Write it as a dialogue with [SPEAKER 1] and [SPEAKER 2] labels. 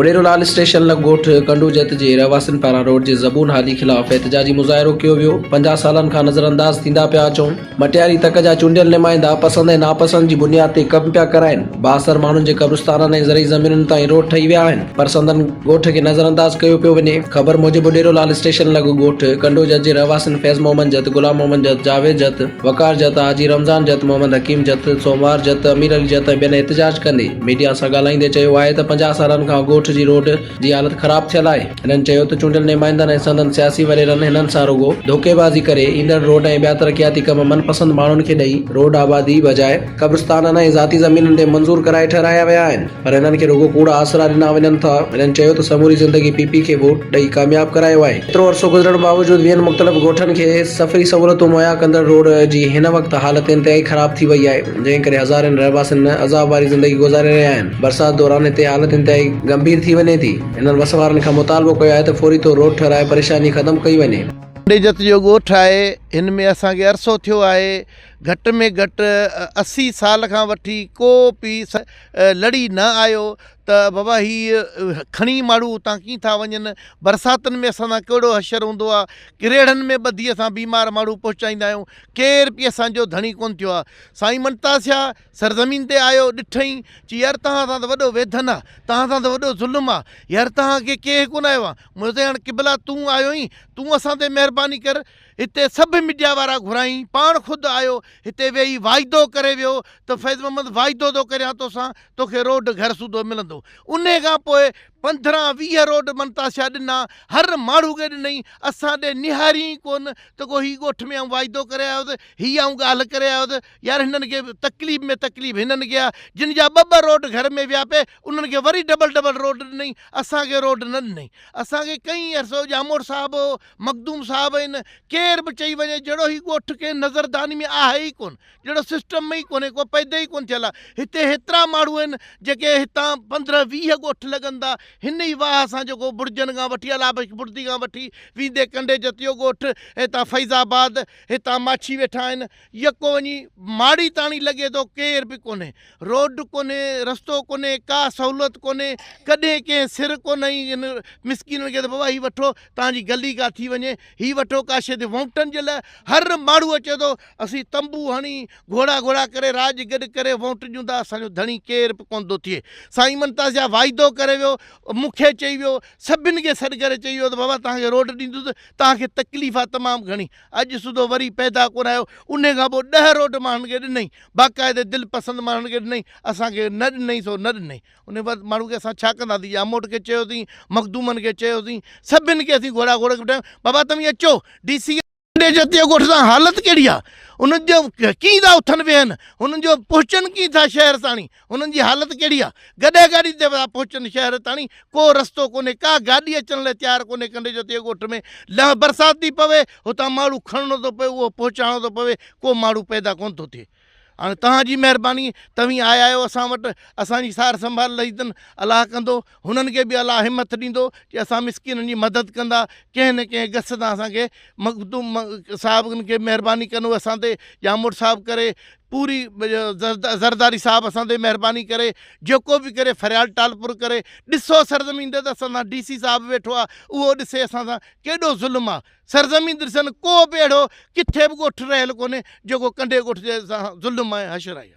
[SPEAKER 1] اڏيرو لال station لڳ ڳوٺ ڪنڊو جت جي رهواسين پاران روڊ جي زبون حالي خلاف احتجاجي مظاهرو ڪيو ويو، 50 سالن کان نظرانداز ٿيندا پيا اچون، مٽياري تڪ جا چونڊيل نمائندا پسند ۽ ناپسند جي بنياد تي ڪم پيا ڪرائين، بااثر ماڻهن جي قبرستانن ۽ زرعي زمينن تائين روڊ ٺهي ويا آهن پر سندن ڳوٺ کي نظرانداز ڪيو پيو وڃي، خبر موجب اڏيرو لال اسٽيشن لڳ ڳوٺ ڪنڊو جت جي رهواسين فيض محمد جت، غلام محمد جت، جاويد جت، وقار جت، حاجي رمضان جت، محمد حڪيم جت، سوموار جت، امير علي جت ۽ ٻين احتجاج ڪندي. ميڊيا سان ڳالهائيندي چيو آهي ته 50 سالن کان ڳوٺ جي روڊ جي حالت خراب ٿيل آهي. هنن چيو ته چونڊيل نمائندن ۽ سندن سياسي وڏيرن هنن سان رڳو ڌوڪيبازي ڪري ايندڙ روڊ ۽ ٻيا ترقياتي ڪم من پسند ماڻهن کي ڏئي روڊ آبادي بجاء قبرستانن ۽ ذاتي زمينن تي منظور ڪرائي ٺهرايا ويا آهن پر هنن کي رڳو ڪوڙا آسرا ڏنا وڃن ٿا. هنن چيو ته سموري زندگي پي پي کي ووٽ ڏئي ڪامياب ڪرايو آهي. ايترو عرصو گذرڻ باوجود ويهن مختلف ڳوٺن کي سفري سهولتون مهيا ڪندڙ روڊ جي هن وقت حالت انتهائي خراب ٿي وئي آهي، جنهن ڪري هزارين رهواسين عذاب واري زندگي گذاري رهيا آهن. برسات دوران هتي حالت انتهائي ڳنڀير ٿي وڃي ٿي. هنن وس وارن کان مطالبو ڪيو آهي ته فوري طور روڊ ٺهرائي پريشاني ختم ڪئي وڃي.
[SPEAKER 2] ٽنڊي جت جو ڳوٺ آهي هن ۾ اسان کي عرصو ٿيو آهي گهٽ ۾ گهٽ 80 سال کان وٺي ڪو به لڙي نه آيو ته بابا هي کڻي ماڻهو اتان ڪيئن ٿا وڃن، برساتن ۾ اسان سان ڪهڙو حشر هوندو آهي، ڪريڙن ۾ ٻڌي اسان بيمار ماڻهو پهچائيندا آهيون، ڪير به اسان جو ڌڻي ڪونه ٿيو آهي. سائين منتاسيا سرزمين تي آيو، ڏٺئين، چي يار توهان سان ته وڏو ويڌن آهي، توهان سان ته وڏو ظلم آهي، يار توهان کي ڪير ڪونه آيو آهي. مون چيو هاڻ قبلا تون آيو آهين، تون اسان تي مهرباني ڪر، هتي سڀ ميڊيا وارا گهرائين، پاڻ خود آيو، هتي ويهي واعدو ڪري ويو ته فيض محمد واعدو ٿو ڪريان توسان، توکي روڊ گهر سوڌو ملندو. انهي کان پوء 15 20 روڊ منتاشا ڏنا، هر ماڻهو کي ڏنئي، اسان ڏي نهاريئي ئي ڪونه ته ڪو هي ڳوٺ ۾ آئون واعدو ڪري آيو هوس، هي آئون ڳالهه ڪري آيو هوس، يار هنن کي تڪليف ۾ تڪليف هنن کي آ، جن جا ٻه ٻه روڊ گهر ۾ ويا پئي، انهن کي وري ڊبل ڊبل روڊ ڏنئي، اسان کي روڊ نه ڏنئي. اسان کي ڪئين عرصو ڄاموٽ صاحب هو، مخدوم صاحب آهن، ڪير به چئي وڃي جهڙو هي ڳوٺ ڪنهن نظرداني ۾ آهي ئي ڪونه. جهڙو سسٽم ئي ڪونهي ڪو پيدا ئي ڪونه ٿيل آهي هتي هيترا ماڻهو آهن جيڪي هتان 15 20 ڳوٺ لڳن ٿا هن ئي واهه سان جيڪو برجن کان وٺي الله بخش بڙدي کان وٺي ويندي ڪنڊي جتيو ڳوٺ هتان فيض آباد هتان ماڇي ويٺا آهن يڪو وڃي ماڙي تاڻي لڳي ٿو ڪير به ڪونهي روڊ ڪونهي رستو ڪونهي ڪا سهولت ڪونهي ڪڏهن ڪنهن سر ڪونه هن مسڪينن کي ته بابا هي وٺو تان جي گلي ڪا ٿي وڃي هي وٺو ڪا شي تي وونٽن جي لاء هر ماڻهو اچي ٿو اسين تنبو هڻي، گهوڙا گهوڙا ڪري، راڄ گڏ ڪري وونٽ ڏيون ٿا، اسان جو ڌڻي ڪير به ڪونه ٿو ٿئي. سائين منتاز جا واعدو ڪري ويو، مون کي چئي ويو، سڀن کي سڏ ڪري چئي ويو ته بابا توهان کي روڊ ڏيندس، توهان کي تڪليف آ تمام گهڻي، اڄ سوڌو وري پيدا ڪونه آيو، انهي کان پوء 10 روڊ ماڻهن کي ڏنئي، باقاعدي دل پسند ماڻهن کي ڏنئي، اسان کي نه ڏنئي سو نه ڏنئي. انهي وقت ماڻهو کي اسان ڇا ڪنداسين، ڄاموٽ کي چيوسين، مخدومن کي چيوسين، سڀن کي اسين گهوڙا گهوڙا ڪري بيٺا آهيون، بابا توهين اچو، ڊي سي. ڏي جتيء ڳوٺ سان حالت ڪهڙي آ، انهن جو ڪيئن ٿا اٿن ويهن، هنن جو پهچن ڪيئن ٿا شهر تاڻي، هنن جي حالت ڪهڙي آ، گڏهه گاڏي تي ٿا پهچن شهر تاڻي، ڪو رستو ڪونهي، ڪا گاڏي اچڻ لاء تيار ڪونهي ڪنڊي جتيء ڳوٺ ۾ لهه برسات ٿي پوي، هتان ماڻهو کڻڻو ٿو پوي، اهو پهچائڻو ٿو پوي، ڪو ماڻهو پيدا ڪونه ٿو ٿئي. هاڻي توهان جي مهرباني توهين آيا آهيو اسان وٽ اسان جي سار سنڀال لهي اٿن الله ڪندو هنن کي به الله همٿ ڏيندو چي اسان مسڪينن جي مدد ڪندا ڪنهن نه ڪنهن گس تان اسان کي مخدوم صاحب کي مهرباني ڪن اسان تي ڄاموٽ صاحب ڪري پوري زرداري صاحب اسان تي مهرباني ڪري جيڪو به ڪري فريال ٽالپور ڪري ڏسو سرزمين تي ته اسان سان ڊي سي صاحب ويٺو آهي اهو ڏسي اسان سان ڪيڏو ظلم آهي سرزمين ڏسن ڪو به اهڙو ڪٿي به ڳوٺ رهيل ڪونهي جيڪو ڪنڊي ڳوٺ جي سان ظلم ۽ حشر آهي.